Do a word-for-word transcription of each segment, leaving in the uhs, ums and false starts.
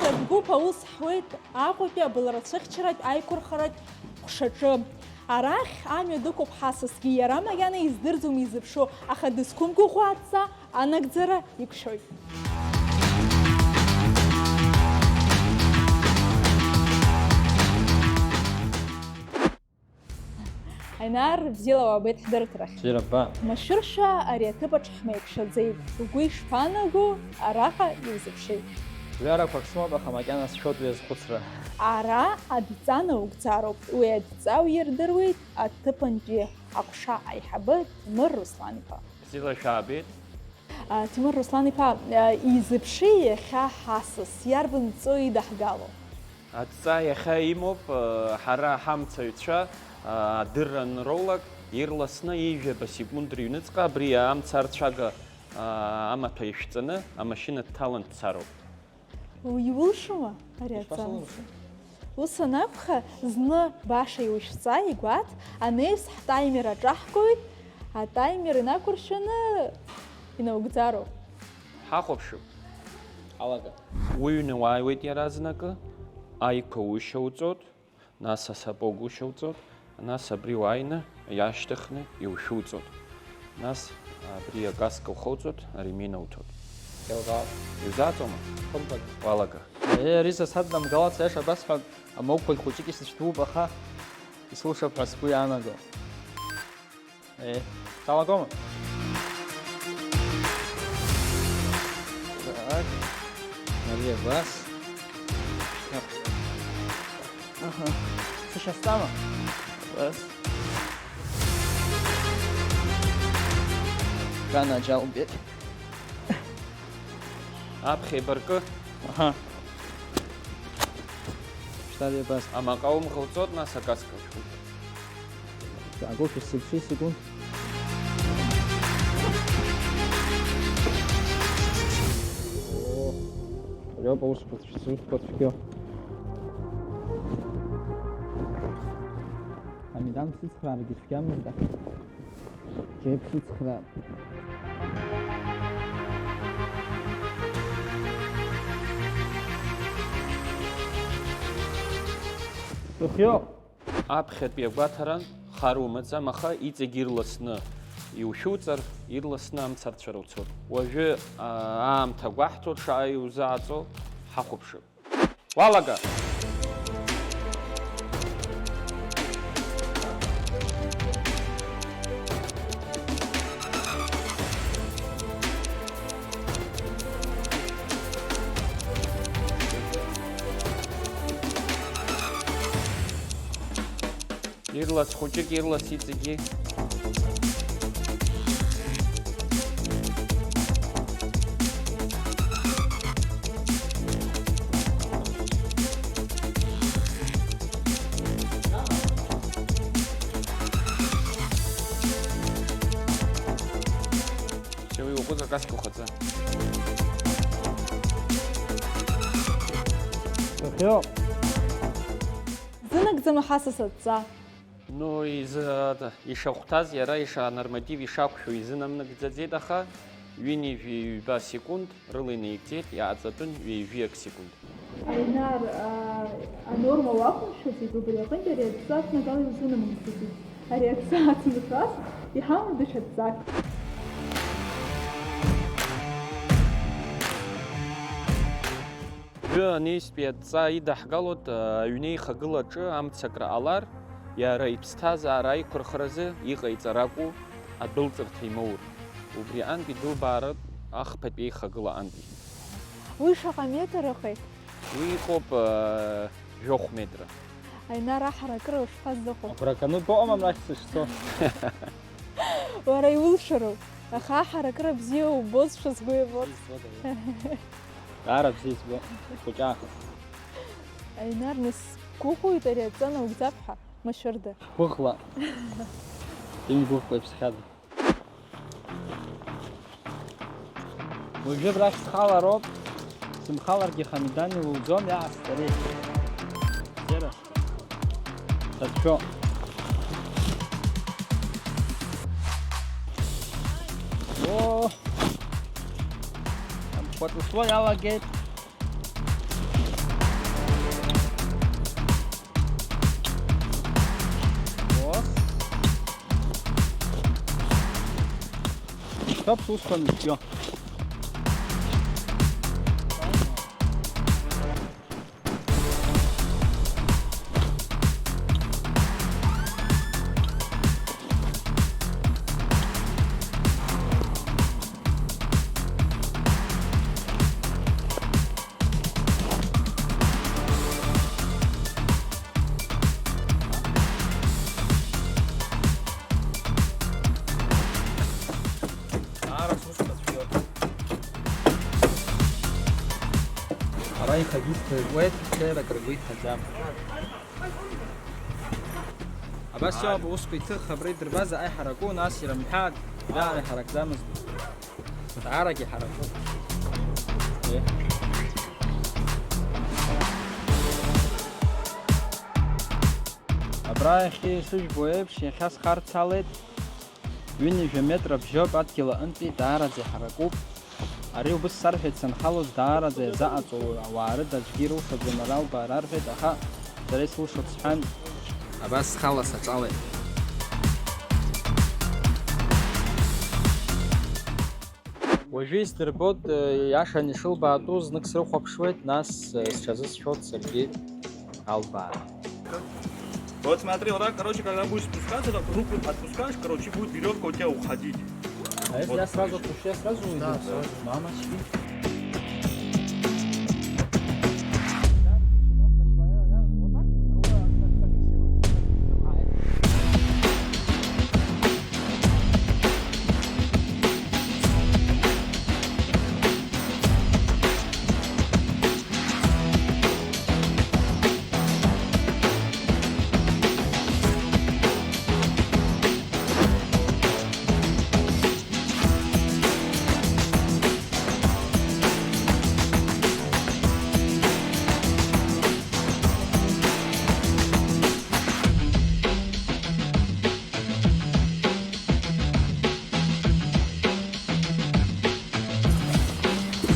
Бгәыԥ аус ҳуеит Аҟәатәи абылра цәыхьчаратә аиқәырхаратә ҟәшаҿы. Арахь амҩа дықәуп ҳасасгьы, иара макьана издырӡом изыԥшу, аха дызқәымгәыӷуа адҵа анагӡара иқәшәоит. Аинар, бзиала уаабеит ҳдырраҭарахь. Бзиара ббаа. Машәыршәа ари аҭыԥаҿ ҳмеиқәшәаӡеит. Угәы ишԥаанаго, араҟа иузыԥши? Гәҩарақәак сымоуп, аха макьана сшәоит уи азхәыцра. Ара адҵа наугӡароуп. Уи адҵа уирдыруеит аҭыԥантәи аҟәша аиҳабы Ҭемыр Руслан-иԥа. Бзиала шәаабеит. А, Ҭемыр Руслан-иԥа, а, изыԥши иахьа ҳасас, иарбан ҵои идаҳгало? Адҵа иахьа имоуп, а, ҳара ҳамцаҩцәа, а, адырра анроулак, ирласны ҩажәаба секунд рыҩныҵҟа абри амца арцәага, а, амаҭәа ишәҵаны, амашьына дҭалан дцароуп. Иулшома ари аҵанӡа? Ус анакәха, зны баша иушәҵа, игәаҭ, анаҩс ҳтаймер аҿаҳгоит, атаймер инақәыршәаны инаугӡароуп. Ҳахәаԥшып. Алага. Уҩны уааиуеит иаразнакы, аиқәа ушьауҵот, нас асапог ушьауҵот, нас абри уааины иаашьҭыхны иушәуҵот. Нас абри акаска ухоуҵот, аремень ауҭот. Еилкаауп. Иузааӡома? Хымԥада. Уалага. Е, ари са саднамгалац, аиаша абасҳәап, амоуқәагь хәыҷык исыцәдууп, аха исылшап ҳәа сгәы иаанаго. Е, салагома? Так. Ари абас. Аха. Сышьастама? Абас. Ганаџьалбеит. Аԥхьа еибаркы. Аҳа. Шьҭа абас. Амаҟа умӷауҵот, нас акаска уқәуп. Агәы шәысзыԥши, секунд. О, ари ауп аусқәа цәгьа. Амидан сыцхрааргьы цәгьамызт, аха џьеиԥшьыцхраап. Сыхиоуп. Аԥхьатәи агәаҭара хар умаӡам, аха иҵегь ирласны иушәуҵар, ирласны амцарцәара уцоит. Уажәы, аа, аамҭа гәаҳҭоит, шаҟа иузааӡо ҳахәаԥшып. Уалага! Ирлас хәыҷык, ирлас иҵегьы. Все, уи уҟәыҵ, акаска ухаҵа. Сыхиоуп. Зынагӡама ҳасас адҵа? Ну, изы-, ишахәҭаз, иара иша-, анорматив ишақәшәо изынамыгӡаӡеит, аха ҩынҩажәи ҩба секунд рыла инаигӡеит, иааҵатәын ҩажәи акы секунд. Аинар, а, анорма уақәымшәаӡеит, убри аҟынтә ари адҵа аҭнагала иузынамыгӡаӡеит. Ари адҵа ацынхарас иҳамоу даҽа дҵак. Уажәы анеизтәи адҵа идаҳгалоит, аҩнеихагылаҿы амцакра ҟалар, иара иԥсҭазаара аиқәырхаразы иҟаиҵар акәу адәылҵырҭа имоур. Убри аҟынтәи дылбааратә ахԥатәи еихагыла аҟынтәи. Уи шаҟа метр ыҟеи? Уи иҟоуп, э, жәохә метра. Аинар, аҳаракыра ушԥазыҟоу? Агәра ганы дыҟоума абрахь сышцо? Уара иулшароуп, аха аҳаракыра бзиа убозшәа сгәы иабоит. Избоит, аиеи. Даара бзиа избоит, хәыҷаахыс. Аинар, нас сгәыӷуеит ари адҵа наугӡап ҳәа, машәырда. Ҳгәыӷла. Имгәыӷкәа иԥсхьада. Уажәы абрахь схалароуп, сымхаларгьы Хамидан илуӡом, иаасҭари. Џьара. Сацәшәо. Оо! Амқәа ҵысуа иалагеит. Стоп, сусқәа ныбжьо. Ара сусқәа цәгьоуп. Ара ихагьы сҭыжьуеит, ҽеирак ргәы иҭаӡам. Абас иоуп аусқәа иҭых, абра идырбаз аиҳараку, нас ирымҳәааит, даара иҳаракӡамызт. Даарагьы ҳаракуп. Е. Абра иахьа ишыжәбо еиԥш, иахьа схарцалеит. Ҩынҩажәа метра бжьоуп адгьыл аҟынтәи, даараӡа иҳаракуп. Ари убыс сарҳәеит санхалоз, даараӡа иазаҟаҵоу ауаа рыда аӡәгьы ирылшаӡом, ара лбаара рҳәеит, аха сара исылшоит сҳәан, абас схала саҿалеит. Уажәы исдырбоит, э, иашан ишылбаатәу, знык срыхәаԥшуеит, нас, э, сҽазысшәоит саргьы албаара. Вот смотри, вот так, короче, когда будешь спускаться, так руку отпускаешь, короче, будет веревка у тебя уходить. А если вот я сразу отпущу, я сразу уйду? Да, сразу. Мамочки.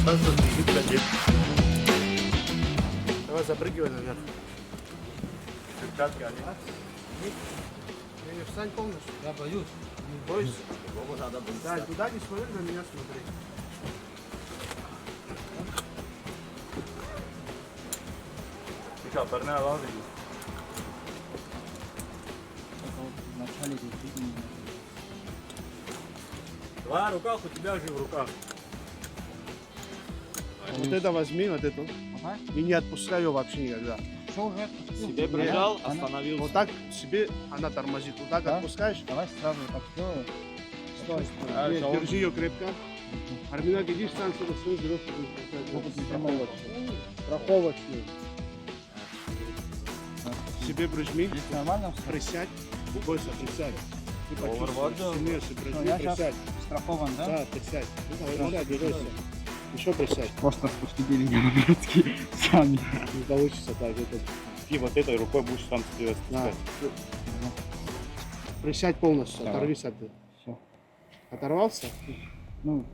Сразу бежит кадет. Давай запрыгивай наверх. Перчатки, они. Не, не, встань полностью. Я боюсь. Не бойся. Его надо. Да, быстро. Туда не смотри, на меня смотри. Ну что, парная лава? Только вот вначале здесь видно. Два в руках, у тебя же в руках. Вот это возьми, вот это. Ага. И не отпускай её вообще никогда. Что уже отпустил? Себе прижал, остановился. Вот так себе она тормозит. Вот так отпускаешь. Давай сразу так сделаю. Стой, стой. А, держи её крепко. Арминак, иди, встань сюда, стой, здоров. Опытный страховочный. Страховочный. Себе прижми. Здесь нормально всё? Присядь. Не бойся, присядь. Ты почувствуешь. Сильнее, прижми, присядь. Страхован, да? Да, присядь. Присядь, не бойся. Ещё присядь. Просто спустили немецкий сами. Не получится так, это. Ты вот этой рукой будешь сам себе спускать. Да. Присядь полностью, оторвись от этого. Всё. Оторвался? Ну,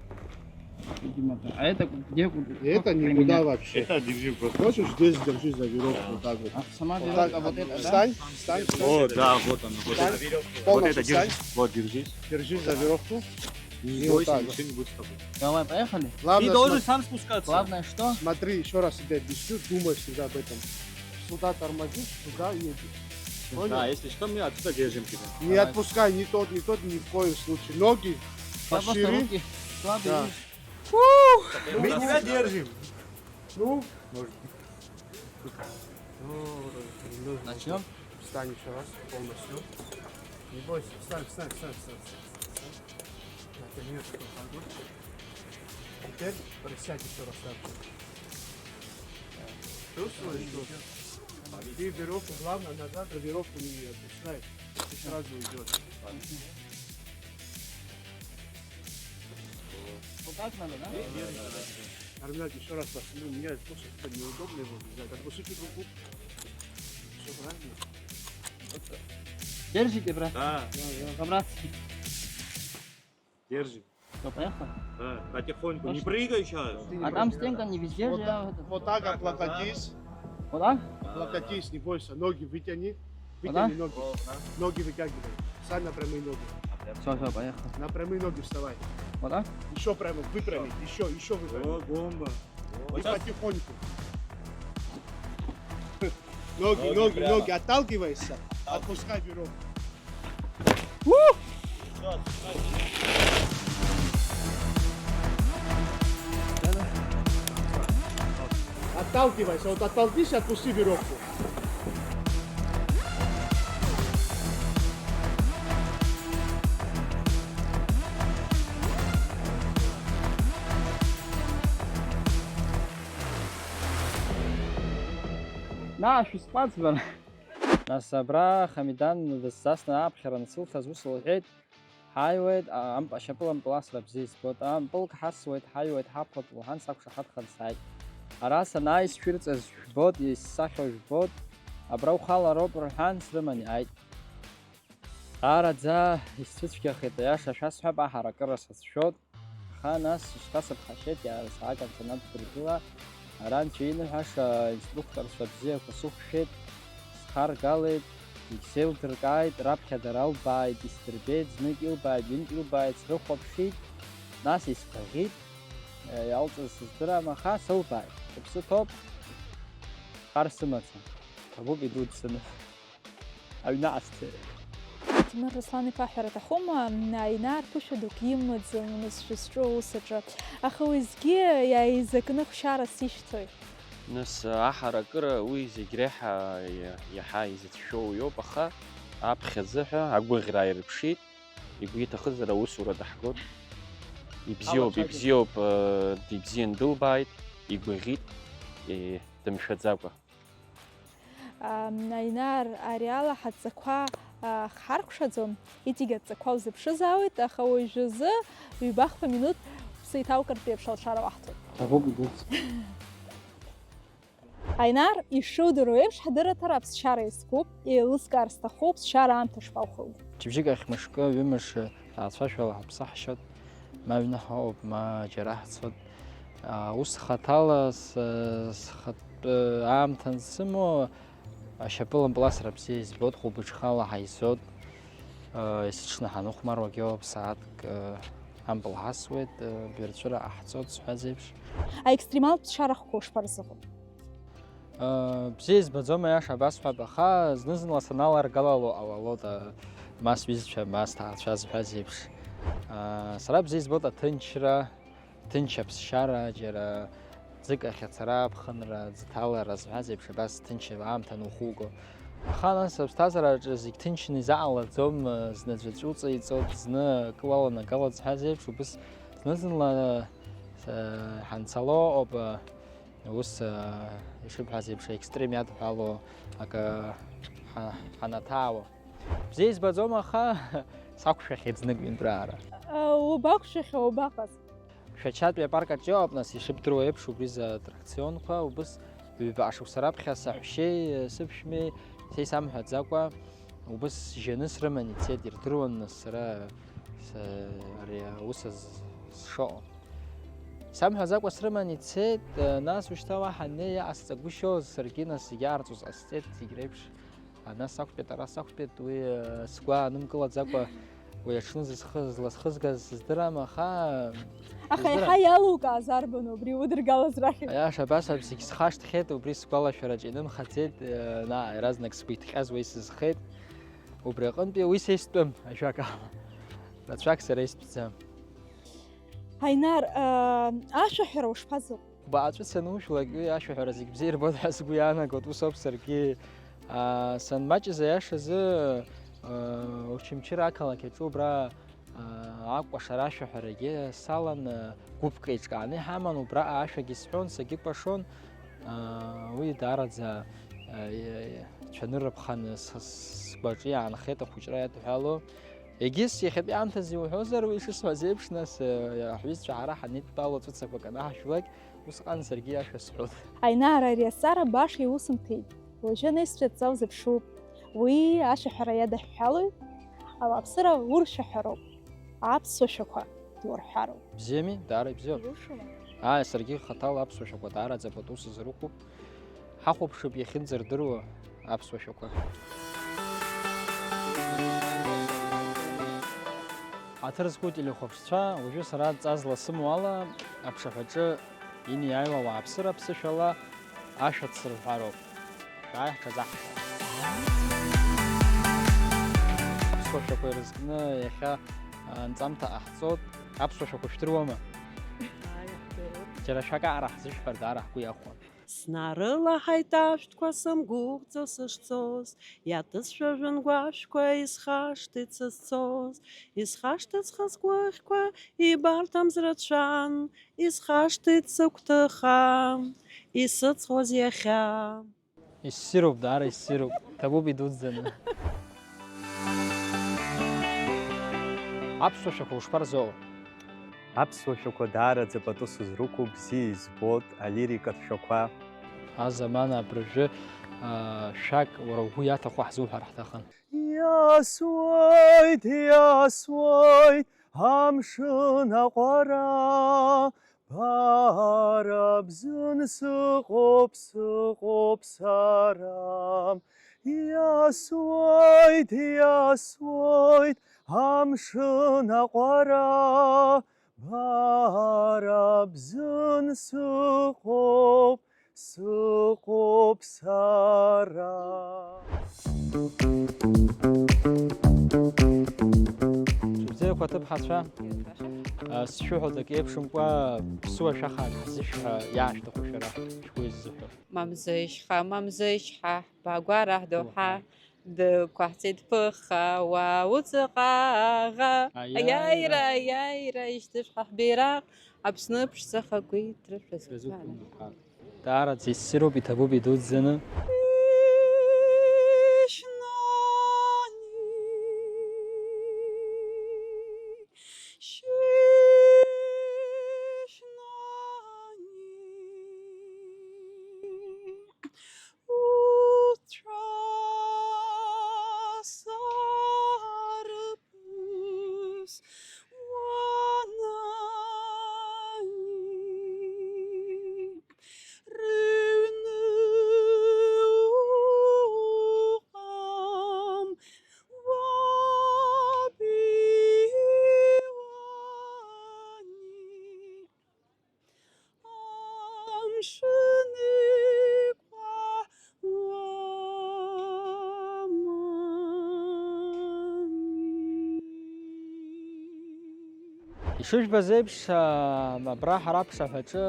видимо, да. А это где, куда? И это никуда вообще. Это держи просто. Хочешь, здесь держи за веревку вот так вот. А сама веревка вот эта, да? Встань, встань, встань. О, да, вот она. Вот встань. Полностью встань. Вот это держи. Вот, держись. Держись за веревку. Не бойся, вот так вот. Ничего не будет с тобой. Давай, поехали. Главное, ты должен сам спускаться. Главное что? Смотри, ещё раз тебе объясню, думай всегда об этом. Сюда тормозишь, сюда едешь. Понял? Да, если что, мы отсюда держим тебя. Не отпускай ни тот, ни тот, ни в коем случае. Ноги пошире. Руки слабые. Да. Мы тебя держим. Ну? Может. Начнём? Встань ещё раз полностью. Не бойся, встань, встань, встань, встань, встань, встань. Натяни эту руку. Теперь присядь ещё раз так же. Чувствуешь, что? И верёвку, главное, назад верёвку не отпускай. Ты сразу уйдёшь. Вот так надо, да? Армян, ещё раз посмотрю, мне просто как-то неудобно его взять. Отпустите руку. Всё правильно? Держите, брат. Да. Да, да. По-братски. Держи. Всё, поехали. Да, потихоньку, не прыгай сейчас. А там стенка не везде же. Вот так облокотись. Вот так? Облокотись, не бойся, ноги вытяни. Вытяни ноги. Ноги вытягивай. Встань на прямые ноги. Все, все, поехали. На прямые ноги вставай. Вот так? Еще прямо, выпрямить, еще, еще выпрямить. О, бомба. И потихоньку. Ноги, ноги, ноги, отталкивайся, отпускай веревку. Отталкивайся, вот оттолкнись и отпусти веревку. Нас шәысҟәаҵ, бара. Нас абра Хамидан дысзасны аԥхьара ансылҭаз ус лҳәеит, ҳаиуеит, а, амп-, ашьапылампыласра бзиа избоит, ампылк ҳасуеит, ҳаиуеит, ҳаԥхьоит, лҳәан, сақәшаҳаҭхан сааит. Ара санааи сшәырҵаз жәбоит, исзахьоу жәбоит, абра ухалароуп рҳәан, срыман иааит. Даараӡа исцәыцәгьахеит, аиаша шәасҳәап, аҳаракыра сацәшәоит. Аха нас шьҭа сыԥхашьеит, иара сааган санаддыргыла, ара анцәа иныҳәаша инструкторцәа бзиақәа сықәшәеит, схаргалеит, егьсеилдыркааит, раԥхьа дара лбааит, исдырбеит, знык илбааит, ҩынтә илбааит, срыхәаԥшит, нас исгәаӷьит, иалҵыз сыздырам, аха сылбааит, сыԥсы ҭоуп, хар сымаӡам, ҭабуп идуӡӡаны. Аҩны ҟасҵеит. Ҭемыр Руслан-иԥа, ҳәара аҭахума, Аинар ԥышәа дук имаӡамызшәа зҿу аус аҿы. Аха уеизгьы иааизакны хәшьарас ишәҭои? Нас, аҳаракыра уи зегь реиҳа иа-, иаҳа изыцәшәо уиоуп, аха аԥхьаӡа ҳәа агәыӷьра ааирԥшит, игәы иҭахызар аусура даҳгоит. Ибзиоуп, алацәажәара. Ибзиоуп, э, ибзиан дылбааит, игәаӷьит, э, дымшәаӡакәа. Ам, Аинар, ари ала ҳадҵақәа, а, ҳаркәшаӡом, иҵегь адҵақәа узыԥшызаауеит, аха уажәазы ҩбахԥа минуҭ ԥсы иҭаукыртә еиԥш алшара уаҳҭоит. Ҭабуп, идуӡӡа. Аинар, ишудыруа еиԥш, ҳдырраҭара аԥсшьара иазкуп, еилыскаар сҭахуп, ԥсшьара аамҭа шԥаухылгеи? Шьыбжьык ахь мышкы, ҩымш, ҭаацәашәала ҳаԥсы ҳшьоит, ма аҩны ҳауп, ма џьара ҳцоит. А, ус хаҭала с-, схатә, э, аамҭа ансымоу, ашьапылампыласра бзиа избоит, хәылбыҽхала ҳаизоит. Э, есыҽны ҳаныхәмаруагьы ауп, сааҭк, э, ампыл ҳасуеит, э, бҩарҵәыра ҟаҳҵоит, сҳәаз еиԥш. Аекстремалтә ԥсшьара хкы шԥарзыҟоу? Э, бзиа избаӡом, аиаша абасҳәап, аха зны-зынла саналаргалало ҟалалоит, а, ма сҩызцәа, ма сҭаацәа зҳәаз еиԥш. А, сара бзиа избоит аҭынчра, ҭынч аԥсшьара, џьара ӡык ахь ацара, аԥхынра, ӡҭалара зҳәаз еиԥш, абас ҭынч аамҭа анухуго. Аха нас аԥсҭазаараҿы зегь ҭынчны изаҟалаӡом, зны аӡәы аҵәуҵа иҵоит, зны акы уаланагалоит зҳәаз еиԥш, убыс зны-зынла, э, ҳанцало ауп, э, ус, э, ишыбҳәаз еиԥш, аекстрем иадҳәало акы ҳа-, ҳанаҭаауа. Бзиа избаӡом, аха сақәшәахьеит знык-ҩынтәраара. Э, убақәшәахьоу, убаҟаз? Шәачатәи апарк аҿы иҟоуп, нас, ишыбдыруа еиԥш, убри за атракционқәа, убыс ҩба шықәса раԥхьа саҳәшьеи, сыԥшәмеи, са исамҳәаӡакәа, убыс жьаны срыман ицеит, ирдыруан, нас, сара с-, ари аус аз-, сшыҟоу. Исамҳәаӡакәа срыман ицеит, нас ушьҭа уаҳа анеи иҟасҵагәышьоз, саргьы, нас, зегь аарҵус ҟасҵеит, зегь реиԥш. Ана сақәтәеит, ара сақәтәеит, уи, э, сгәы аанымкылаӡакәа уи аҽны зысхы-, зласхызгаз сыздырам, аха, аха сыздырам. Еиҳа иалукааз арбану убри удыргалаз рахьынтә? Аиаша, абас ауп, зегь схашҭхьеит, убри сгәалашәараҿы инымхаӡеит, э, на, иаразнак сгәы иҭҟьаз уа исызхеит. Убри аҟынтәи уи са истәым, ажәакала. Рацәак сара истәӡам. Аинар, э, ашәаҳәара ушԥазыҟоу? Бааҵәыц анушәлак, уи ашәаҳәара зегь бзиа ирбоит ҳәа сгәы иаанагоит, ус ауп саргьы. Аа, санмаҷыз аиашазы, аа, Очамчыра ақалақь аҿы убра, аа, акәашара ашәаҳәарагьы салан, аа, гәыԥк еиҿкааны иҳаман, убраҟа ашәагьы сҳәон, сагьыкәашон. Аа, уи даараӡа, аа, цәаныррыԥханы с-, сгәаҿы иаанхеит ахәыҷра иадҳәало. Егьыс иахьатәи аамҭазы иуҳәозар, уи шысҳәаз еиԥш, нас, э, ҳҩызцәа ҳара ҳанидтәало ҵәыцақәак анаҳажәлак, усҟан саргьы иашәа сҳәон. Аинар, ари азҵаара баша иусымҭеит. Уажәы анаҩстәи адҵа узыԥшуп. Уи ашәаҳәара иадаҳҳәалои? Ауааԥсыра уршәаҳәароуп. Аԥсуа шәақәа дурҳәароуп. Бзиами, даара ибзиоуп. Иулшома? Ааи, саргьы хаҭала аԥсуа шәақәа даараӡа пату сызрыхәоуп. Ҳахәаԥшып иахьынӡардыруа аԥсуа шәақәа. Аҭыр зқәу телехәаԥшцәа, уажәы сара адҵа зласымоу ала, аԥшаҳәаҿы инеиааиуа ауааԥсыра аԥсышәала ашәа дсырҳәароуп. Шәааи, ҳҽазаҳшәа. Аԥсуа шәақәа ирызкны иахьа анҵамҭа ҟаҳҵоит. Аԥсуа шәақәа шәдыруама? Ааи, иаҳдыруеит. Џьара шәак аҟара ҳзышәҳәар, даара ҳгәы иахәон. Снарылаҳаит ашәҭқәа сымгәыӷӡо сышцоз, иатысшәа жәын гәашәқәа исхашҭит сызцоз, исхашҭит схы сгәыхьқәа, ибарҭам зрацәан, исхашҭит сыгәҭыха, исыцҟоз иахьа. Иссируп, даара иссируп, ҭабуп идуӡӡаны. Аԥсуа шәақәа ушԥарзоуа? Аԥсуа шәақәа даараӡа пату сызрықәу, бзиа избоит алирикатә шәақәа. Азамана абыржәы, аа, шәак уара угәы иаҭаху ҳзуҳәар ҳҭахын. Иасуеит, иасуеит амшын аҟәара, бара бзын сыҟоуп, сыҟоуп сара. Иасуеит, иасуеит амшын аҟәара, бара бзын сыҟоуп, сыҟоуп сара. Шәыбзиақәа, аҭыԥҳацәа. Сшәыҳәоит, акы еиԥшымкәа ԥсуа шәахак ҳзышәҳәа, иаашәҭаху шәара шәгәы иззыҳәо. Мамзышьха, мамзышьха, багәарах доуҳа, дықәаҳҵеит ԥыхха, уа уҵаҟаҟа. Аиааира, аиааира, ишьҭышәҳа ҳбираҟ, Аԥсны ԥшӡа ахақәиҭра шәазгәаҭаны. Даараӡа иссируп, иҭабуп идуӡӡаны. Ишыжәбаз еиԥш, абра ҳара аԥшаҳәаҿы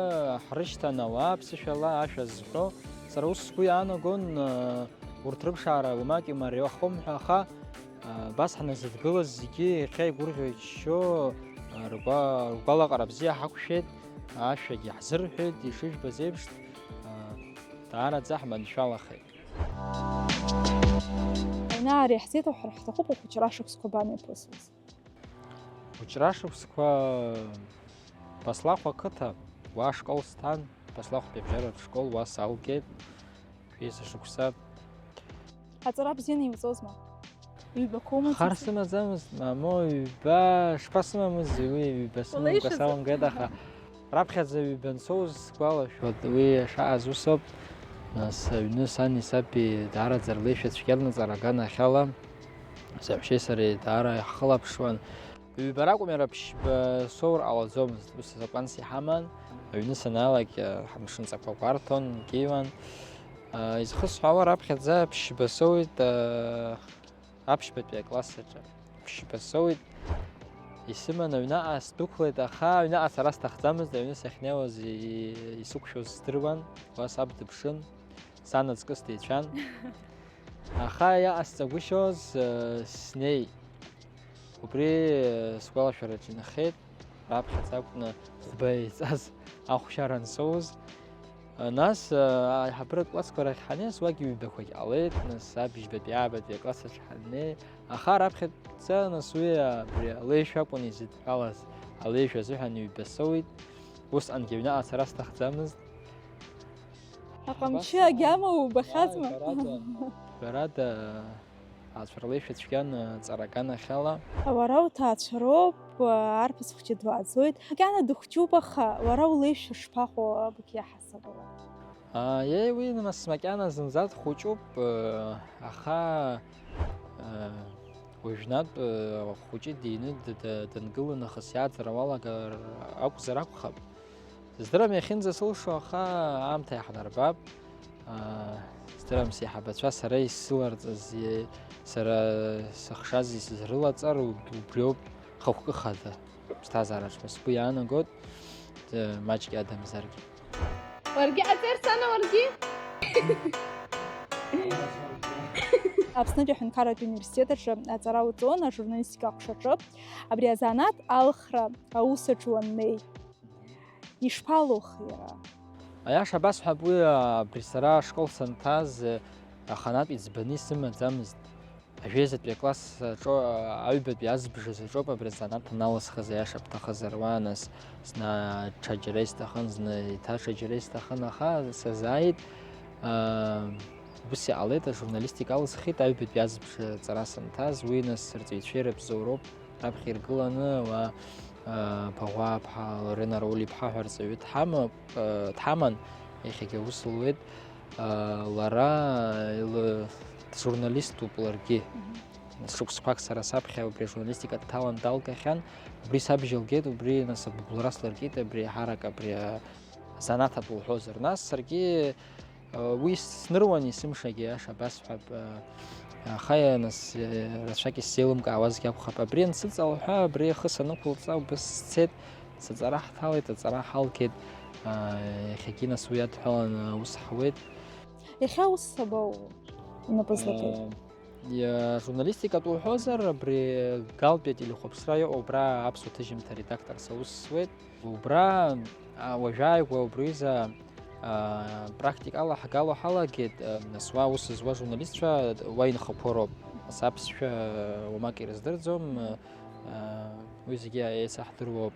ҳрышьҭан ауаа ԥсышәала ашәа зҳәо. Сара ус сгәы иаанагон, урҭ рыԥшаара уамак имариахом ҳәа, аха, абас ҳназыдгылаз зегьы иахьа игәырӷьо-иччо, ргәа-, ргәалаҟара бзиа ҳақәшәеит, ашәагьы ҳзырҳәеит, ишыжәбаз еиԥш, даараӡа ҳманшәалахеит. Аҩны аара иаҳзеиҭаҳәар ҳҭахуп, ухәыҷра шықәсқәа банеиԥысуаз? Ухәыҷра шықәсқәа Баслахә ақыҭа, уа ашкол сҭан, Баслахәтәи абжьаратә школ уа салгеит, ҩеиза шықәса. Аҵара бзианы иуҵозма? Ҩбақәоума? Хар сымаӡамызт, мамоу, ҩба, шԥасымамыз уи, ҩба сымамкәа салымгеит, аха раԥхьаӡа ҩба ансоуз сгәалашәоит, уи шаҟа азусоуп. Нас аҩны сани саби даараӡа рлеишәа цәгьан аҵара аганахьала, саҳәшьеи сареи даара иаҳхылаԥшуан. Ҩба ракәым, иара ԥшьба соур ҟалаӡомызт, ус азакәанс иҳаман. Аҩны санаалак, ҳамшынҵақәа гәарҭон, икьиуан. Изхысҳәаауа, раԥхьаӡа ԥшьба соуит, аԥшьбатәи акласс аҿы. Ԥшьба соуит, исыман аҩнаҟа сдәықәлеит, аха аҩнаҟа сара сҭахӡамызт, аҩны сахьнеиуаз и-, исықәшәоз здыруан, уа саб дыԥшын, сан аҵкыс деицәан. Аха иаҟасҵагәышьоз, снеит. Убри сгәалашәараҿы инхеит, раԥхьаӡа акәны хәба еиҵаз ахәшьара ансоуз. Нас аиҳабыратә классқәа рахь ҳанеиз, уагь ҩбақәагь ҟалеит, нас абжьбатәи аабатәи аклассаҿ ҳаннеи. Аха раԥхьаӡа, нас уи абри алеишәа акәын изыдҳәалаз, алеишәа азыҳәан ҩба соуит. Усҟангьы аҩнаҟа сара сҭахӡамызт. Аҟамчы агьама убахьазма? Ааи, ҳәарада, ҳәарада, ацәа рлеишәа цәгьан, ҵара аганахьала. Уара уҭаацәароуп, арԥыс хәҷы дуааӡоит. Макьана дыхәҷуп, аха уара улеишәа шԥаҟоу, абыкь иаҳасабала? Ааи, уи нас макьана зынӡа дхәыҷуп, аха, Уажәнатә, э, ахәыҷы дины д-, д-, дангыла нахыс иааӡара уалагар акәзар акәхап. Сыздырам иахьынӡасылшо, аха аамҭа иаҳнарбап. Аа, сыздырам, сеиҳабацәа сара исыларҵаз, е-, сара сыхшаз исызрылаҵар уб-, убриоуп хықәкы хада. Ԥсҭазаараҿ сгәы иаанагоит, э, маҷк иадамзаргьы. Уаргьы ҟаҵер, Сана, уаргьы? Аԥснытәи аҳәынҭқарратә университет аҿы аҵара уҵон ажурналистика аҟәшаҿы. Абри азанааҭ алхра аус аҿы уаннеи, ишԥалухи иара? Аиаша абасҳәап, уи, абри сара ашкол санҭаз, аханатә иӡбаны исымаӡамызт. Ажәеизатәи акласс аҿо-, аҩбатәи азбжазы аҿоуп абри азанааҭ аналысхыз, аиаша бҭахызар, уа, нас, зны ҽаџьара исҭахын, зны еиҭа ҽаџьара исҭахын, аха сазааит, аа, ус иҟалеит, ажурналистика алысхит, аҩбатәи азбжа ҵара санҭаз, уи, нас, рҵаҩцәеи рыбзоуроуп раԥхьа иргыланы, уа, аа, Баӷәаа-ԥҳа Лорена Рауль-иԥҳа ҳәа рҵаҩы дҳамоуп, аа, дҳаман, иахьагьы аус луеит. Лара илы-, журналиступ ларгьы. Мгм. Нас шықәсқәак сара саԥхьа убри ажурналистика дҭалан далгахьан. Убри сабжьалгеит, убри, нас, агәыбылра слыркит, абри ҳарак, абри, а, азанааҭ атәы лҳәозар. Нас саргьы, а, уи сныруан есымшагьы, аиаша абасҳәап, а, аха, нас, а, рацәак исзеилымкаауазгьы акәхап. Абри ансыҵалҳәа, абри ахы санықәылҵа, убыс сцеит. Сыҵара ҳҭалеит, аҵара ҳалгеит. Аа, иахьагьы нас уи адҳәаланы аус ҳауеит. Иахьа аус сабоу? Унапы злакыз? Э, иа-, журналистикатә уҳәозар, абри Галтәи ателехәаԥшра иҟоу, убра аԥсуа ҭыжьымҭа редакторс аус суеит. Убра, а, уажәааигәа убриазы, а, практикала ҳгало ҳалагеит, а, нас уа аус зуа журналистцәа уа инхақәоу роуп. Нас аԥсшәа уамак ирыздырӡом, а, уи зегьы еицаҳдыруоуп.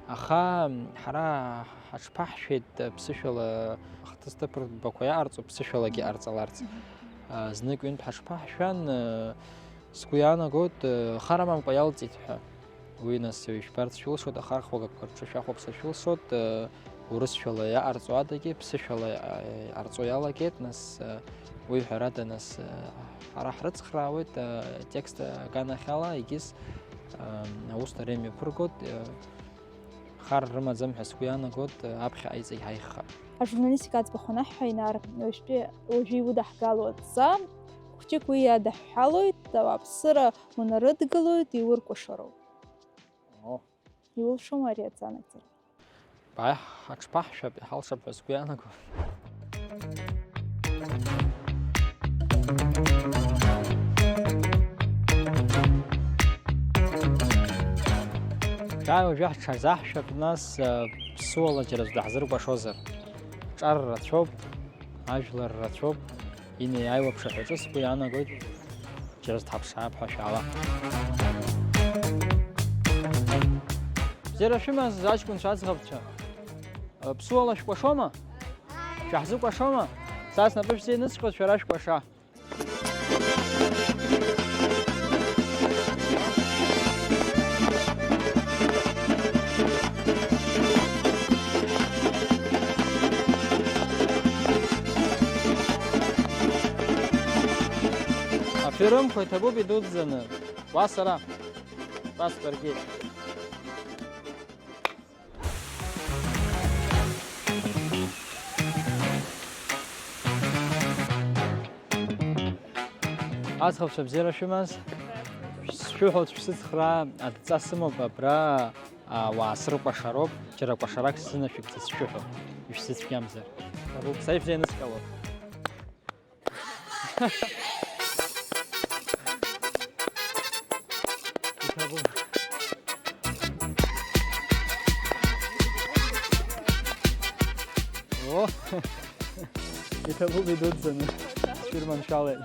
Аха ҳара ҳаҽԥаҳшәеит ԥсышәала, ахҭысҭыԥырҭбақәа иаҟарҵо ԥсышәалагьы ҟарҵаларц. Мгм. А, знык-ҩынтә ҳаҽԥаҳшәан, а, сгәы иаанагоит, а, хар амамкәа иалҵит ҳәа. Уи нас ижәбарц шәылшоит, ахархәагақәа рҿы шәахәаԥшыр шәылшоит, а, урысшәала иаҟарҵо адагьы ԥсышәала, а, иҟарҵо иалагеит, нас, а, уи ҳәарада, нас, а, ҳара ҳрыцхраауеит, а, текст аганахьала, егьыс, а, аус дара имҩаԥыргоит, а, Хар рымаӡам ҳәа сгәы иаанагоит, аԥхьаҟа иҵегь ҳаиӷьхап. Ажурналистика аӡбахә анаҳҳәа, Инар, уажәтәи, уажәы иудаҳгало адҵа хәҷык уи иадаҳҳәалоит, ауааԥсыра унарыдгылоит, иуркәашароуп. О. Иулшома ари адҵа анагӡара? Бааи, ҳаҽԥаҳшәап, иҳалшап ҳәа сгәы иаанагоит. Шәааи уажәы ҳҽазаҳшәап, нас, ԥсуала џьара аӡә даҳзыркәашозар. Ҿар рацәоуп, ажәлар рацәоуп, инеиааиуа аԥшаҳәаҿы сгәы иаанагоит. Џьара сҭаԥшаап ҳәа шәаала. Бзиара шәымаз, аҷкәынцәа аӡӷабцәа. Ԥсуала шәкәашома? Шәаҳзыкәашома? Са снапы шәзеинысҟьоит, шәара шәкәаша. Аферымқәа иҭабуп идуӡӡаны. Уа сара. Уа сбаргьы. Аӡӷабцәа бзиара шәымаз? Сшәыҳәоит, шәсыцхраа, адҵа сымоуп абра, а, уаа срыкәашароуп, џьара кәашарак сзынашәыгӡац сшәыҳәо, ишәзыцәгьамзар. Са ишәзеиныскыло. Иҭабуп. О! Иҭабуп идуӡӡаны. Сшәырманшәалеит.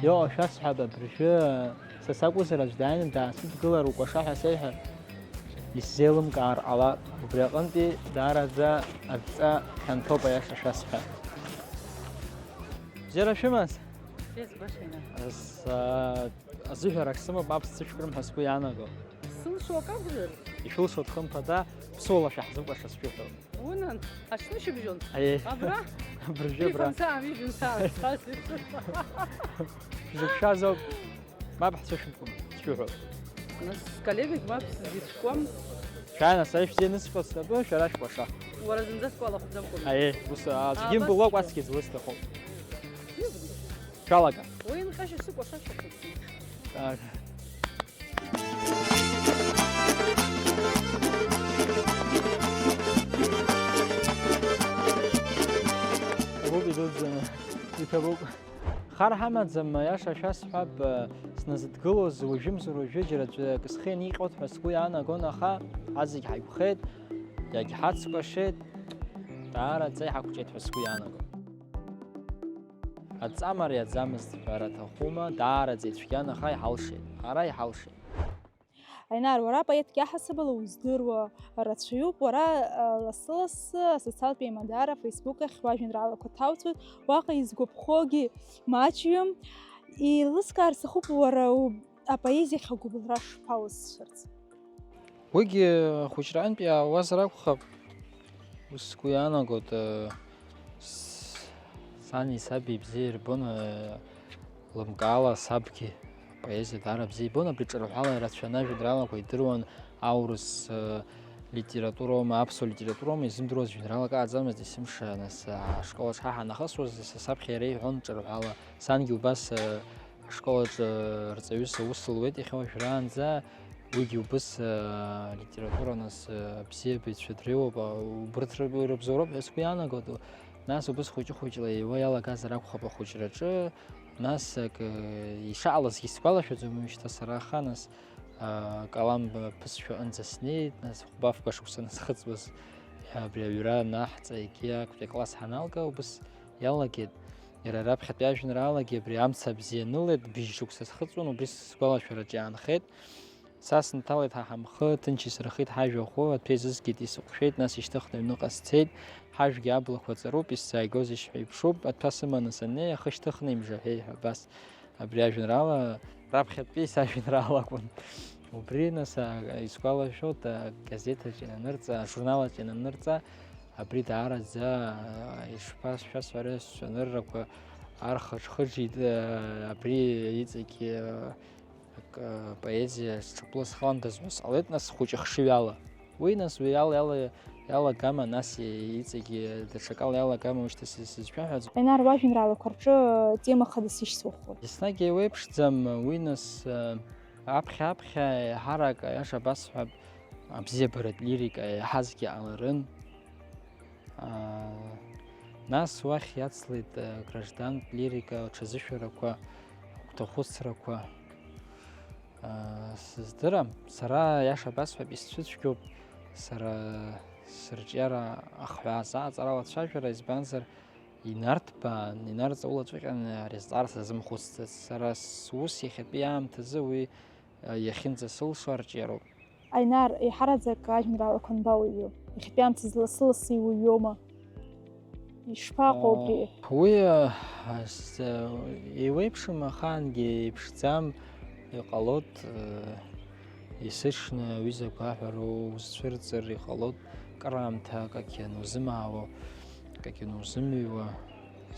Иоуа, шәасҳәап, абыржәы са сакәызар аӡә дааины даасыдгылар укәаша ҳәа сеиҳәар, исзеилымкаар ҟалап, убри аҟынтәи даараӡа адҵа хьанҭоуп, аиаша шәасҳәап. Бзиара шәымаз? Бзиа збашеина. С-, а, азыҳәарак сымоуп, аԥсцәышәкрым ҳәа сгәы иаанаго. Сылшо акакәзар? Ишәылшоит, хымԥада, ԥсуала шәаҳзыкәаша сшәыҳәоит. Унан, аҽнышьыбжьон. Аиеи. Абра? Абыржәы абра. Ифымцаам, ифымцаам, сҳәаз. Шәзықәшәазоуп. Мап ҳцәышәымҭуам, сшәыҳәоит. Нас сколлегагь мап сзицәкуам. Шәааи, нас, аишәзеинысҟьо снапы, шәара шәкәаша. Уара зынӡа сгәалахәӡамкәа. Аиеи, ус, аӡәгьы абас мбылуа сгәы. Кәацгьы злысҭаху. Шәалага. Уи нҟьашьа сыкәашашәа хәыҷы. Так. Иҭабуп, идуӡӡаны. Иҭабуп. Хар ҳамаӡам, аиаша шәасҳәап, сназыдгылоз уажәымзар уажәы џьара аӡәы акы схы ианиҟьоит ҳәа сгәы иаанагон, аха ҳазегь ҳаиқәхеит, иагьҳацкәашеит, даараӡа иҳақәҿиеит ҳәа сгәы иаанагон. Аҵа мариаӡамызт ҳәара аҭахума, даараӡа ицәгьан, аха иҳалшеит, ара иҳалшеит. Аинар, уара поетк иаҳасабала уздыруа рацәаҩуп, уара, а, лассы-лассы асоциалтә еимадара Facebook ахь уажәеинраалақәа ҭауҵоит, уаҟа изгәаԥхогьы маҷҩым. Еилыскаар сҭахуп, уара у-, апоезиахь агәыбылра шԥаусшарц? Уигьы ахәыҷраантәи иаауазар акәхап, ус сгәы иаанагоит, э, с-, сани саби бзиа ирбон, э, лымкаала сабгьы апоезиа даара бзиа ибон, абри ҿырҳәала ирацәаны ажәеинраалақәа идыруан, аурыс, э, литературоума, аԥсуа литературоума, изымдыруаз жәеинраалак ааӡамызт есымша, нас, э, ашкол аҿы ҳа ҳанахысуаз, са саԥхьа иара иҳәон ҿырҳәала, сангьы убас, э, ашкол аҿы рҵаҩыс аус луеит иахьа уажәраанӡа, уигьы убыс, э, литература, нас, э, абзиабаҩцәа дреиуоуп, а, убырҭ рыб-, рыбзоуроуп ҳәа сгәы иаанагоит. Нас убыс хәыҷы-хәыҷла еиуа иалагазар акәхап ахәыҷраҿы, нас акы, ишаалазгьы сгәалашәаӡом уажәшьҭа сара аха, нас, а, калам ԥысшәа аҟынӡа снеит, нас хәба-фба шықәса насхыҵуаз, абри аҩра анаҳҵа, егьи актәи акласс ҳаналга, убыс иалагеит. Иара раԥхьатәи ажәеинраалагьы абри амца бзиа анылеит, быжь шықәса схыҵуан, убри сгәалашәараҿы иаанхеит. Са сынҭалеит ҳа ҳамхы, ҭынч исырхеит ҳажәахәы, аҭәа еизызгеит, исыҟәшәеит, нас ишьҭыхны аҩныҟа сцеит, ҳажәгьы аблақәа ҵаруп, исзааигозеишь ҳәа иԥшуп, аҭәа сыманы саннеи, ахы шьҭыхны имжаҳәеи ҳәа абас. Абри ажәеинраала раԥхьатәи сажәеинраала акәын. Убри, нас, а, исгәалашәоит, агазеҭ аҿы иананырҵа, ажурнал аҿы иананырҵа, абри даараӡа, а, ишԥасҳәасҳәари, сцәаныррақәа архыџхыџит, а, абри иҵегьы, а, Ак, поезиа сҽаԥлысхуандаз ус ҟалеит, нас, хәыҷы хшыҩала. Уи, нас, уи ала, ала, иалагама, нас, иҵегьы даҽакала иалагама, ушьҭа сыз-, сызшәаҳәаӡом. Аинар, уажәеинраалақәа рҿы тема хадас ишьҭухуеит. Еснагь еиуеиԥшӡам уи, нас, аԥхьа-аԥхьа еиҳарак, аиаша басҳәап, абзиабаратә лирика иаҳазгьы ҟаларын. Аа, нас уахь иацлеит, э, граждантә лирика аҽазышәарақәа, агәҭахәыцрақәа. Аа, сыздырам, сара, иаша басҳәап, исцәыцәгьоуп сара сырҿиара ахҳәааза аҵарала ацәажәара, избанзар, инарҭбаан, инарҵаулацәҟьаны ари азҵаара сазымхәыцӡац. Сара сус иахьатәи аамҭазы уи, э, иахьынӡасылшо арҿиароуп. Аинар, еиҳараӡак ажәеинраалақәа анбауаҩу? Иахьатәи аамҭазы лассы-лассы иуҩуама? Ишԥаҟоу абри? Уи, а, с-, еиуеиԥшым, ахаангьы еиԥшӡам, иҟалоит, э, есыҽны аҩыза агәаҳәара узцәырҵыр, иҟалоит, кыраамҭа акагьы анузымаауа, акагьы анузымҩуа.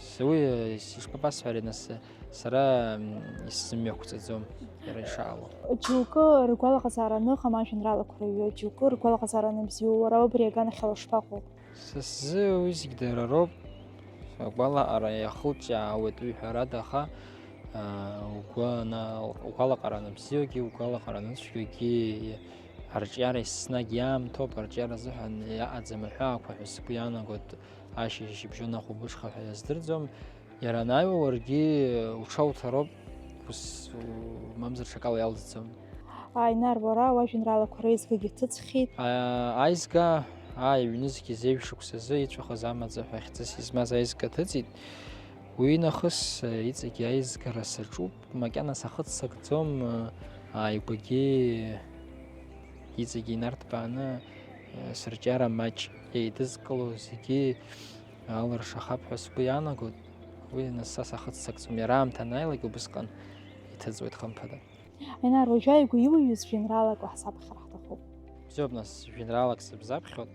С-, уи, э, ишԥабасҳәари, нас, сара, м, исзымҩақәҵаӡом, иара ишаало. Џьоукы ргәалаҟазаара аныҟам ажәеинраалақәа рыҩуа, џьоукы ргәалаҟазаара аныбзиоу, уара убри аганахьала ушԥаҟоу? Са сзы уи зегь дара роуп. Агәалаҟара иахылҿиаауеит уи ҳәарада, аха, аа, угәы ана-, угәалаҟара аныбзиоугьы, угәалаҟара аныцәгьоугьы, арҿиара еснагь иаамҭоуп, арҿиара азыҳәан иаҟаӡам аҳәаақәа ҳәа сгәы иаанагоит, ашьыжь шьыбжьон ахәылбыҽха ҳәа иаздырӡом. Иара анааиуа уаргьы уҽауҭароуп, ус, мамзар ҽакала иалҵӡом. Аинар, уара уажәеинраалақәа реизгагьы ҭыҵхьеит. А, аизга, ааи, ҩнызқь зеижә шықәсазы ицәахаз амаӡа ҳәа хьӡыс измаз аизга ҭыҵит. Уи нахыс, э, иҵегь аизгара саҿуп, макьана сахыццакӡом, э, ааигәагьы иҵегь инарҭбааны, э, сырҿиара маҷ еидызкыло зегьы алыршахап ҳәа сгәы иаанагоит. Уи нас са сахыццакӡом, иара аамҭа анааилак убысҟан иҭыҵуеит, хымԥада. Аинар, уажәы ааигәа иуҩыз жәеинраалак уаҳзаԥхьар ҳҭахуп. Бзиоуп, нас, жәеинраалак сыбзаԥхьоит.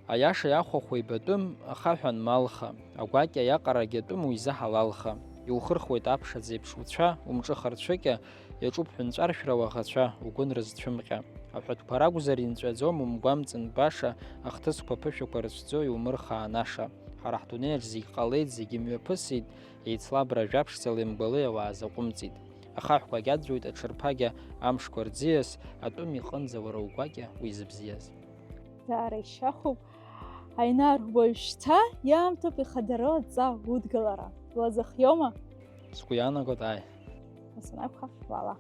Аиаша иахәахә еибатәым, ахаҳә анмалха, агәакьа иаҟарагь атәым уизаҳалалха. Иухырхуеит аԥшаӡеиԥш уцәа, умҿыхарцәыкьа, иаҿуп ҳәынҵәаршәра уаӷацәа, угәы нрызцәымҟьа. Аҳәатәқәа ракәзар инҵәаӡом, умгәамҵын баша, ахҭысқәа ԥышәақәа рыцәӡоу иумырхаа анаша. Ҳара ҳдунеиаҿ зегь ҟалеит, зегь мҩаԥысит, еицлабра жәаԥшӡала имгәалеи ауаа заҟәымҵит. Ахаҳәқәагь аӡәӡәоит аҽырԥагьа амшқәа рӡиас, атәым иҟынӡа уара угәакьа уизыбзиаз. Даара ишьахәуп, Аинар, уажәшьҭа иаамҭоуп ихадароу адҵа удгылара. Уазыхиоума? Сгәы иаанагоит, ааи. Ус анакәха, уаала.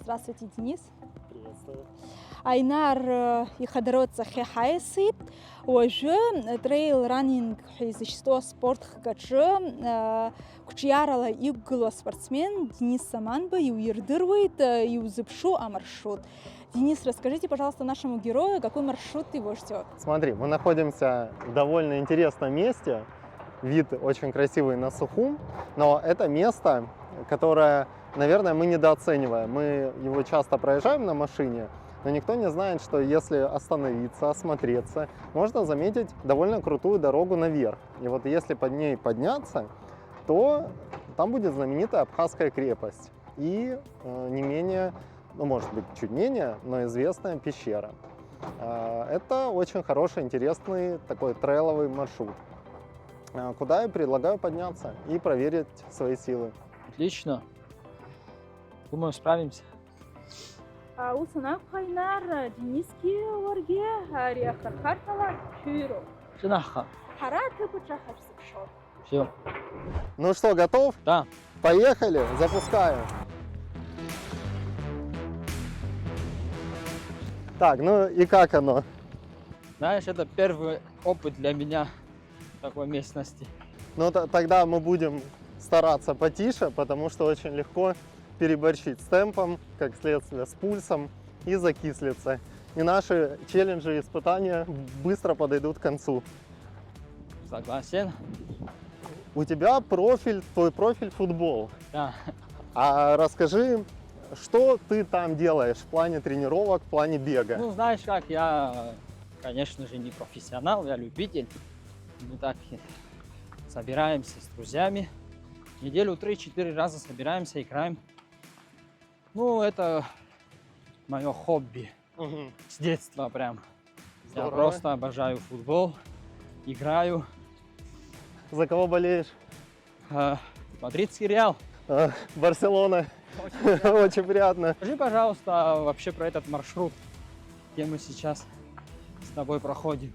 Здравствуйте, Денис. Приветствую. Аинар, э, ихадароу адҵахьы ҳаиасит. Уажәы, э, трейл раннинг ҳәа изышьҭоу аспорт хкаҿы, э, қәҿиарала иқәгылоу аспортсмен Денис Саманба иуирдыруеит, э, иузыԥшу амаршрут. Денис, расскажите, пожалуйста, нашему герою, какой маршрут ты будешь делать? Смотри, мы находимся в довольно интересном месте. Вид очень красивый на Сухум, но это место, которое, наверное, мы недооцениваем. Мы его часто проезжаем на машине, но никто не знает, что если остановиться, осмотреться, можно заметить довольно крутую дорогу наверх. И вот если под ней подняться, то там будет знаменитая Абхазская крепость и, э, не менее, ну, может быть, чуть менее, но известная пещера. Э, это очень хороший, интересный такой трейловый маршрут, э, куда я предлагаю подняться и проверить свои силы. Отлично. Думаю, справимся. А, ус анакәха, Инар, Денисгьы уаргьы ари ахырхарҭала шәыҩроуп. Шәынаҳха. Ҳара аҭыԥ аҿы ҳашәзыԥшуп. Всё. Ну что, готов? Да. Поехали, запускаем. Так, ну и как оно? Знаешь, это первый опыт для меня такой местности. Ну, т-, тогда мы будем стараться потише, потому что очень легко переборщить с темпом, как следствие с пульсом, и закислиться. И наши челленджи и испытания быстро подойдут к концу. Согласен. У тебя профиль, твой профиль футбол. Да. А расскажи, что ты там делаешь в плане тренировок, в плане бега? Ну, знаешь как, я, конечно же, не профессионал, я любитель. Мы так и собираемся с друзьями. В неделю три-четыре раза собираемся, играем. Ну, это моё хобби. Мгм. С детства прям. Я Здорово. Просто обожаю футбол, играю. За кого болеешь? А, мадридский Реал. А, Барселона. Очень приятно. Очень приятно. Скажи, пожалуйста, вообще про этот маршрут, где мы сейчас с тобой проходим.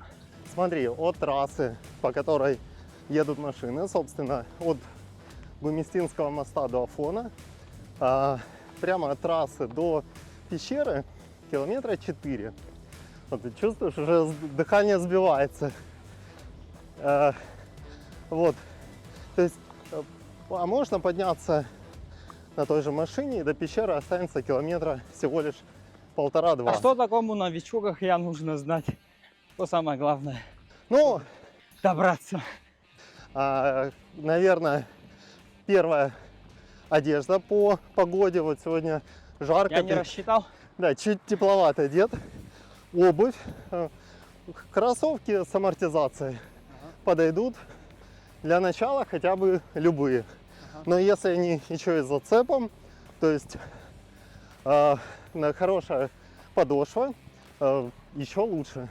Смотри, от трассы, по которой едут машины, собственно, от Гумистинского моста до Афона, а, прямо от трассы до пещеры километра четыре. Вот ты чувствуешь, уже с-, дыхание сбивается. Э, вот. То есть, э, а можно подняться на той же машине, и до пещеры останется километра всего лишь полтора-два. А что такому новичку, как я, нужно знать? Что самое главное? Ну, добраться. А, наверное, первая одежда по погоде. Вот сегодня жарко. Я не Ты рассчитал. Да, чуть тепловато одет. Обувь. Э, кроссовки с амортизацией Ага. подойдут. Для начала хотя бы любые. Ага. Но если они ещё и с зацепом, то есть, э, на хорошая подошва, э, ещё лучше.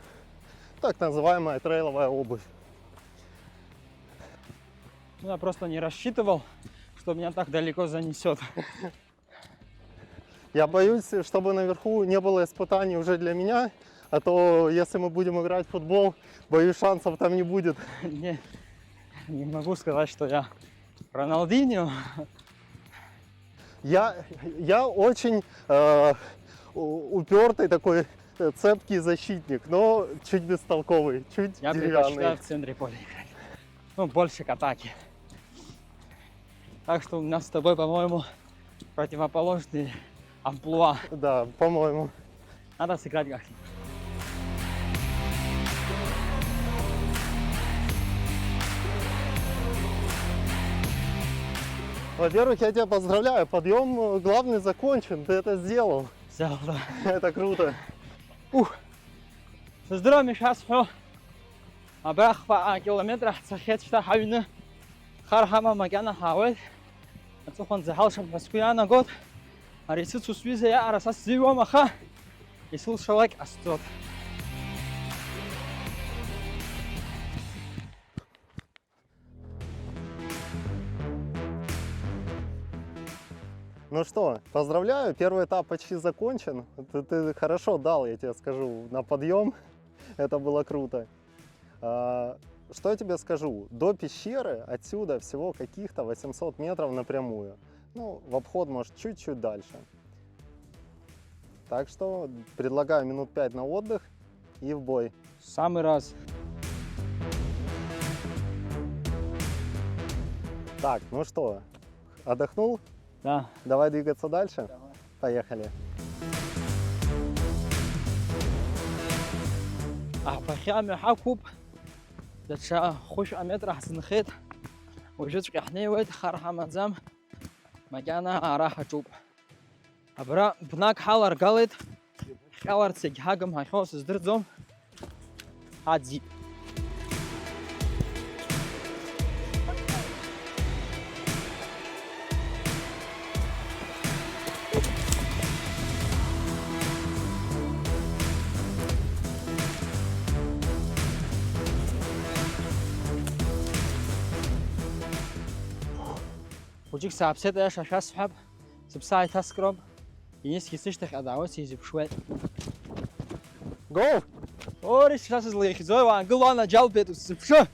Так называемая трейловая обувь. Ну, я просто не рассчитывал, что меня так далеко занесёт. Я боюсь, чтобы наверху не было испытаний уже для меня, а то, если мы будем играть в футбол, боюсь, шансов там не будет. Не, не могу сказать, что я Роналдиньо. Я, я очень, э, у-, упёртый такой, э, цепкий защитник, но чуть бестолковый, чуть Я деревянный. предпочитаю в центре поля играть. Ну, больше к атаке. Так что у нас с тобой, по-моему, противоположные амплуа. Да, по-моему. Надо сыграть как-нибудь. Во-первых, я тебя поздравляю, подъем, э, главный закончен, ты это сделал. Сделал, да. Это круто. Ух! Сыздыруам ишәасҳәо, абра хԥа километра ҳцахьеит, шьҭа ҳаҩны хар ҳамам, макьана ҳаауеит. Аҵыхәанӡа ҳалшап ҳәа сгәы иаанагоит. Ари сыцу сҩыза иаҟара са сзыҩуам, аха исылшалак ҟасҵоит. Ну что, поздравляю, первый этап почти закончен. Ты, ты хорошо дал, я тебе скажу, на подъем. Это было круто. А, что я тебе скажу? До пещеры отсюда всего каких-то восемьсот метров напрямую. Ну, в обход, может, чуть-чуть дальше. Так что предлагаю минут пять на отдых и в бой. Самый раз. Так, ну что, отдохнул? Да. Давай двигаться дальше. Давай. Поехали. Аҳԥахьы амҩа ҳақәуп, даҽа хәышәҟа метра ҳзынхеит. Уажәыҵәҟьа ҳнеиуеит, хар ҳамаӡам, макьана ара ҳаҿуп. Абра бнак ҳаларгалеит, ҳҟьаларц егьҳагым, ҳахьоу сыздырӡом. Ҳаӡит. Хәыҷык сааԥсеит, аиаша шәасҳәап, сыԥсы ааиҭаскроуп. Денисгьы сышьҭахьҟа даауеит, сизыԥшуеит. Go! Ори, сара сызлаиахьӡои, уаангыл, уанаџьалбеит, усзыԥшы!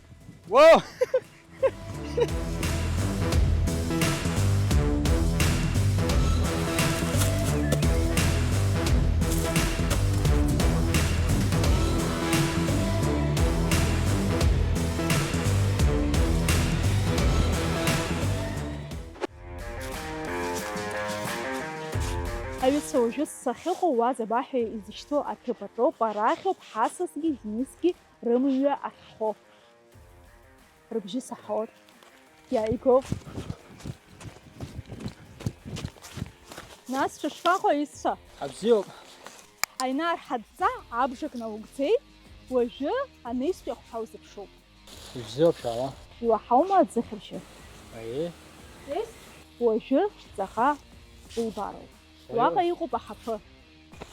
Уоу! Аҩызцәа, уажәы сахьыҟоу уа Забаҳәа изышьҭоу аҭыԥ аҿоуп, арахьоуп Ҳасасгьы Денисгьы рымҩа ахьхоу. Рыбжьы саҳауеит. Иааигоуп. Нас шәышԥаҟоу, исцәа? Абзиоуп. Аинар ҳадҵа абжак наугӡеит, уажәы анаҩстәи ахәҳәа узыԥшуп. Ибзиоуп, шәаала. Иуаҳаума аӡыхьбжьы? Аиеи. Уажәы ҵаҟа улбароуп. Уаҟа иҟоуп аҳаԥы.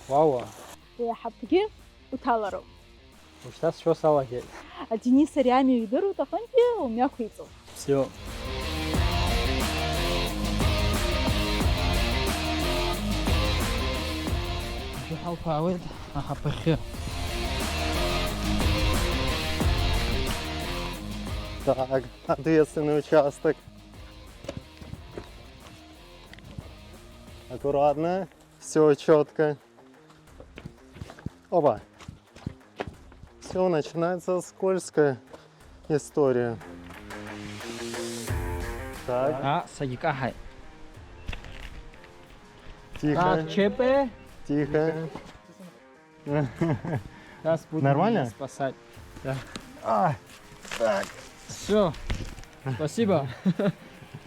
Уауа. Уи аҳаԥгьы уҭалароуп. Ушьҭа сшәо салагеит. Адениса ари амҩа идыруеит, аҟынтәи умҩақәиҵоит. Бзиоуп. Уажәы ҳалԥаауеит аҳаԥахьы. Так, ответственный участок. Аккуратно. Все четко. Опа. Все, начинается скользкая история. Так. А, сагикахай. Тихо. Так, ЧП. Тихо. Сейчас будем Нормально? Спасать. Да. А, так. Все. Спасибо.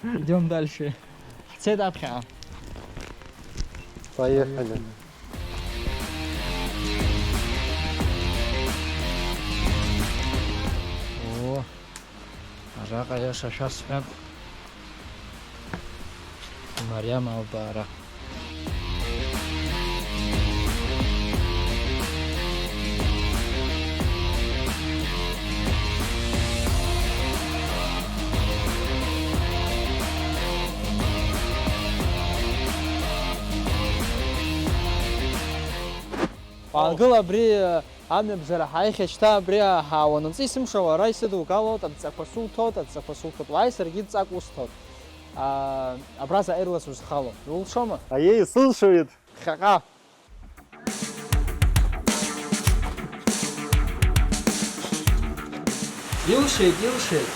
Идем дальше. Ҳцеит аԥхьаҟа. Поехали. О, араҟа иаша шәасҳәап. Мариам албаара. Уаангыл, абри, э, амҩабжара ҳаихьеит, шьҭа абри ҳаауанаҵы, есымша уара исыдукылоит, адҵақәа суҭоит, адҵақәа суҭоит, уааи саргьы дҵак усҭоит. А, абра заҟа ирлас узхало. Иулшома? Аиеи, сылшоит! Ԥхьаҟа! Илшеит, илшеит.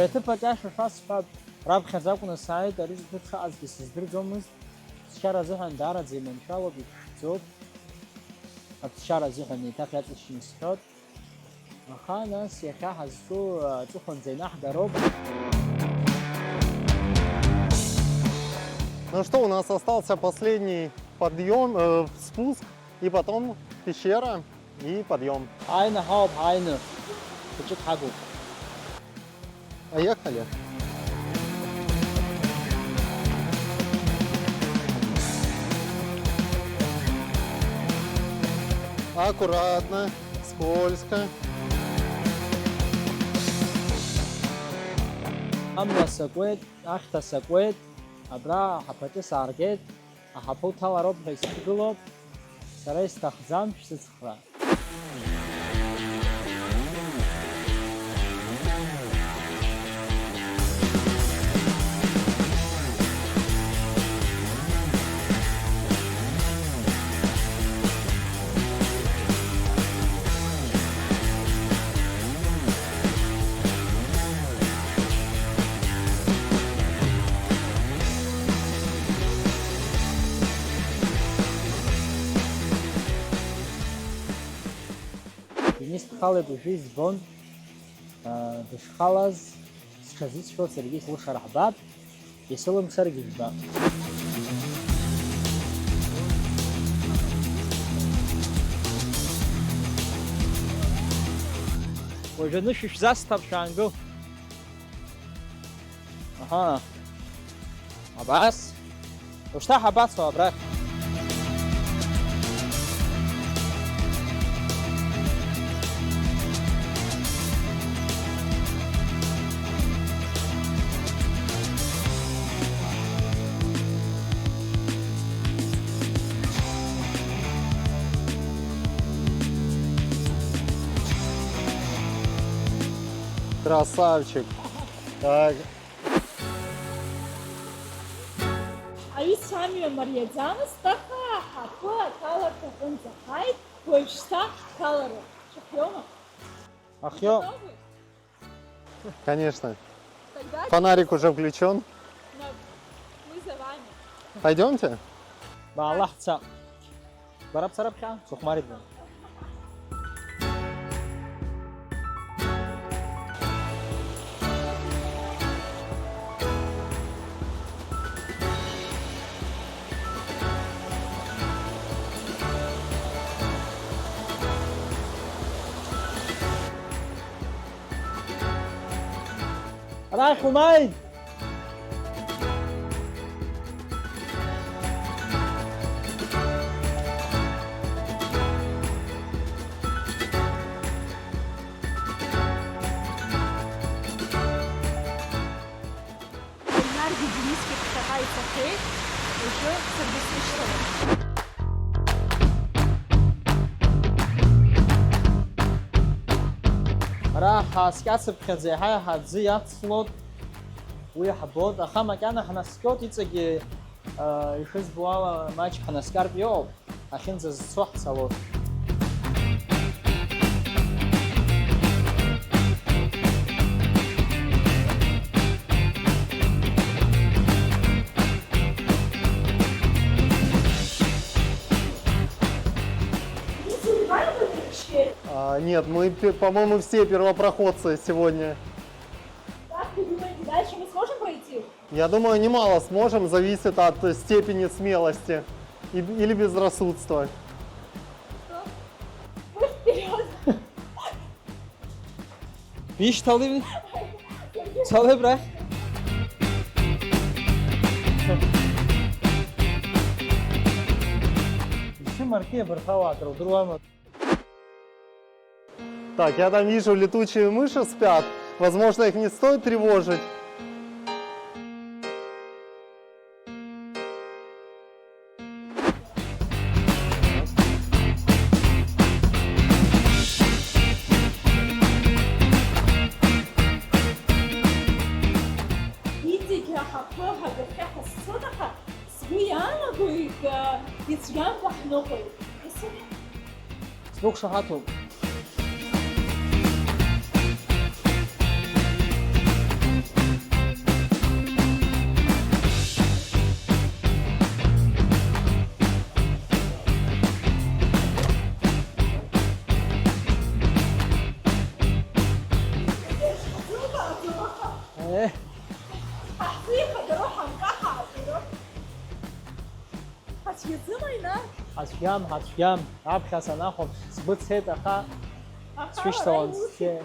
Аҭыԥ аҿы ашәа шәасҳәап, раԥхьаӡа акәны сааит, ари зҭыԥ шаҟазгьы сыздырӡомызт. Ԥсшьара азыҳәан даараӡа иманшәалоуп, иԥшӡоуп. Аԥсшьара азыҳәан еиҭах иаҵшьны исҳәот. Аха, нас, иахьа ҳазҿу аҵыхәанӡа инаҳгароуп. Ну что, у нас остался последний подъём, э, спуск, и потом пещера, и подъём. Ааины ҳауп, ааины. Хәыҷык ҳагуп. Поехали. Аккуратно, скользко. Амла сакуеит, ахьҭа сакуеит, абра аҳаԥаҿы сааргеит, аҳаԥы уҭалароуп ҳәа исыдгылоуп, сара исҭахӡам шәсыцхраа. Денис дхалеит, уажәы избон, аа, дышхалаз, сҽазысшәо саргьы слышар ҳбап, исылымшаргьы жәбап. Уажәы анышә шәзасҭап, шәаангыл. Аҳа. Абас. Ушьҭа ҳабацо абрахь? Красавчик. Так. Аҩызцәа амҩа мариаӡамызт, аха аҳаԥы аҭаларҭа аҟынӡа ҳааит, уажәшьҭа ҳҭалароуп. Шәахиоума? Ахиоу. Готовы? Конечно. Тогда фонарик уже включён. На, мы за вами. Пойдёмте. Баалаҳца. Бара бцарапхьа, сухмарит бара. Арахь умааи! Наргьы Денисгьы ԥхьаҟа ицахьеит, уажәы саргьы сышьҭалоит. Ара ҳааскьацыԥхьаӡа еиҳа-еиҳа аӡы иацлоит, уи ҳбоит, аха макьана ҳнаскьоит, иҵегьы, а, ишызбо ала, маҷк ҳнаскьартә иҟоуп, ахьынӡазцо ҳцалоит. А, нет, мы, пе-, по-моему, все первопроходцы сегодня. Как вы думаете, дальше мы сможем пройти? Я думаю, немало сможем, зависит от степени смелости и, или безрассудства. Что? Мы вперёд! Бишь, Талиб? Талиб, да? Ишимаркия бырхауа, друг друга. Так, я там вижу, летучие мыши спят. Возможно, их не стоит тревожить. Иҵегь аҳаԥы ҳагахьы ҳазцоит, аха сгәы иаанагоит, ицәгьамкәа ҳныҟәоит. Сықәшаҳаҭуп. Ҳацәгьам, ҳацәгьам, аԥхьа санахәаԥш, сгәы цеит, аха сшәышьҭалан сцеит.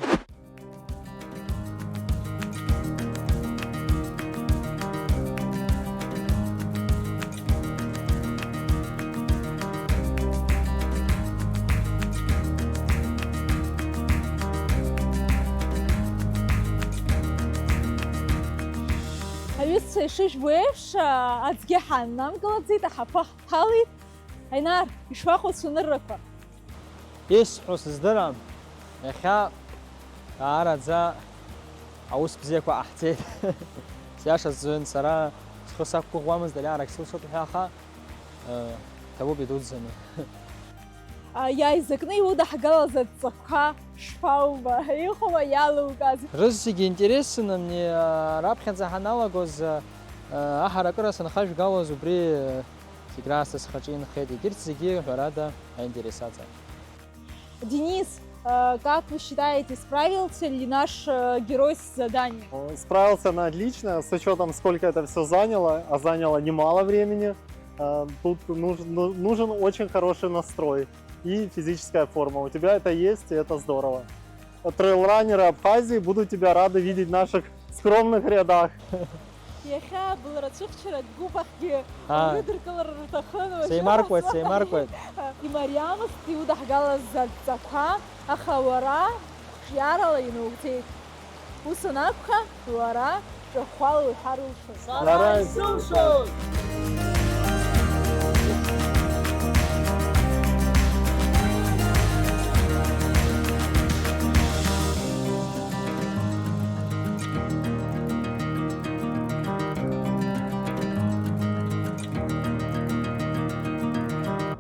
Аҩызцәа ишыжәбо еиԥш, аӡәгьы ҳаннамкылаӡеит, аҳаԥы ҳҭалеит. Аинар, ишԥаҟоу суныррақәа? Исҳәо сыздырам, иахьа даараӡа аус бзиақәа ҟаҳҵеит. Сиаша сзын, сара схы сақәгәыӷуамызт ариаарак сылшоит ҳәа, аха, э, ҭабуп идуӡӡаны. А, иааизакны иудаҳгалаз адҵақәа шԥаубо, иҟоума иалукааз? Рызегьы интересны, мне, а, раԥхьаӡа ҳаналагоз, а, а, аҳаракыра санхажәгалоз, убри, а, зегь раасҭа схаҿы инхеит, егьырҭ зегьы, ҳәарада, аинтерес аҵан. Денис, а, как вы считаете, справился ли наш, а, герой с заданием? О, справился на отлично, с учётом, сколько это всё заняло, а заняло немало времени. А, тут нуж-, ну-, нужен очень хороший настрой и физическая форма. У тебя это есть, и это здорово. Трейлранеры Абхазии будут тебя рады видеть в наших скромных рядах. Иахьа былра цәыхьчаратә гәыԥ ахьгьы Аа. Урыдыркылар рҭахын, уажәы Сеимаркуеит, ҳазыҟамлеит. Сеимаркуеит. Имариамызт иудаҳгалаз адҵақәа, аха уара қәҿиарала инаугӡеит. Ус анакәха, уара ҿахәала уҳәар улшоит. Сара исылшоит!